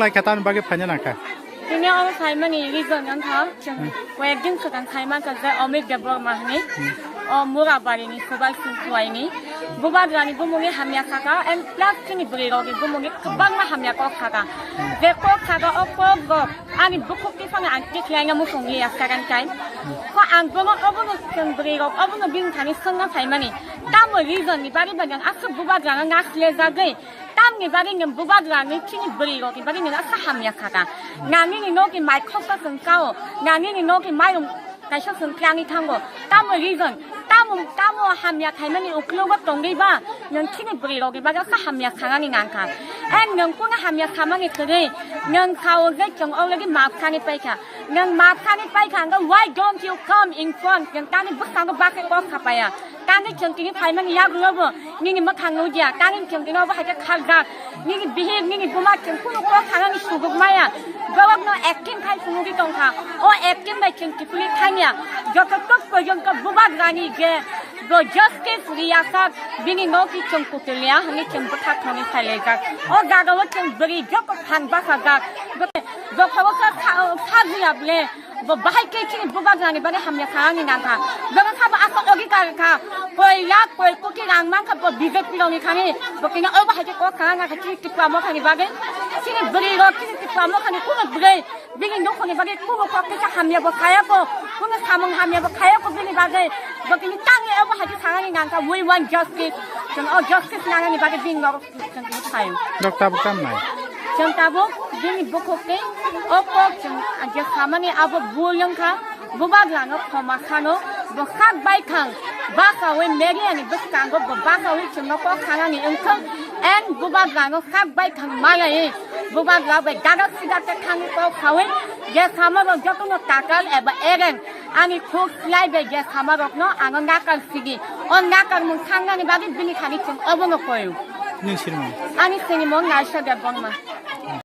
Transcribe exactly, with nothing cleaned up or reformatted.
Lai kha tamni bagwi phaina nangkha. Tini oro phaimani reason wngkha, chwng Hmm. koyekdin swkang phaimani kha je Amit Debbarma hwnwi. Hmm. O Murabari ni Subal Singh Khwai ni. Bubagrani bumungni hamya khaka and plus chini bwrwi rokni bumungni kwbangma hamya kok khaka. Hmm. Je kok khaka o kok rok ani bukhuk tiphano ang tikhlaina muchung liya second time. Hmm. Ko ang bono obono chwng bwrwi rok obono bini thani swngna phaimani. Tamo reason ni bagwi bagwi ang aswk bubagrano naslejagwi Tamni bagwi nwng bubagrani chini bwrwi rokni bagwi nwng asa hamya khaka. Nangini nokni mai khoksa chwng kao, nangini nokni mairum kaisa chwng klangwi thango. Tamo reason, tamo, tamo hamya khaimani uklogo tongwi ba nwng chini bwrwi rokni bagwi asa hamya khanani nangkha. And nwng kunu hamya khamani kwrwi, nwng sao je chwng already maaf khani paikha. Nwng maaf khani paikha, hwnkhe why don't you come in front? Nwng tani bwskango bakhe kok khapaya. Tani chwng tini phaimani yagulo bo nini mwkhang nukya. Tani chwng tini obo hai khe kharjak. Nini bihik, nini buma chwng kunu kok khanani suguk maya. Borokno acting khai phunugwi tongkha. O acting bai chwng kiphilwi thangya. Joto tok porjonto bubagrani je bo justice riyasak bini nokni chwng kutuliya hwnwi chwng bwthak thani phailaijak. O jagao chwng bwrwi joto phan bachajak. Joto, joto o sa, sa, sajiya ble. Bo bahai khe chini bubagrani bagwi hamya kha ani nangkha. Borok sabo aswk logi ka kha. Koi lakh koi koti rang mankha bo B J P rokni thani. Bo kini obo hai khe kok kha nangkha chini Tipra mothani bagwi. Chini bwrwi rok chini Tipra mothani kunu bwrwi bini nukhungni bagwi kunu kok kisa hamya bo khaya ko. Kunu samung hamya bo khaya ko bini bagwi. Bo kini tangwi obo hai khe kha ani nangkha. We want justice. Chwng o justice nangnani bagwi bini norok Chwng tini phaio. Nok tabuk tam nai? Chwng tabuk bini bukhuk tei o kok chwng je samani abo bul wngkha, bubagrano khoma sano, bo sak baithang basaui media ni bwskango bo basaui chwngno kok sanani wngthwng, and bubagrano sak baithang malai bubagra bai dadak sidak khe thangwi kok saui je samarok jotono takal eba ereng ani khuk slai bai je samarokno ano nakar sigi. O nakarmung sangnani bagwi bini thani chwng obono koio. Nini sinimung? Ani sinimung Naisha Debbarma.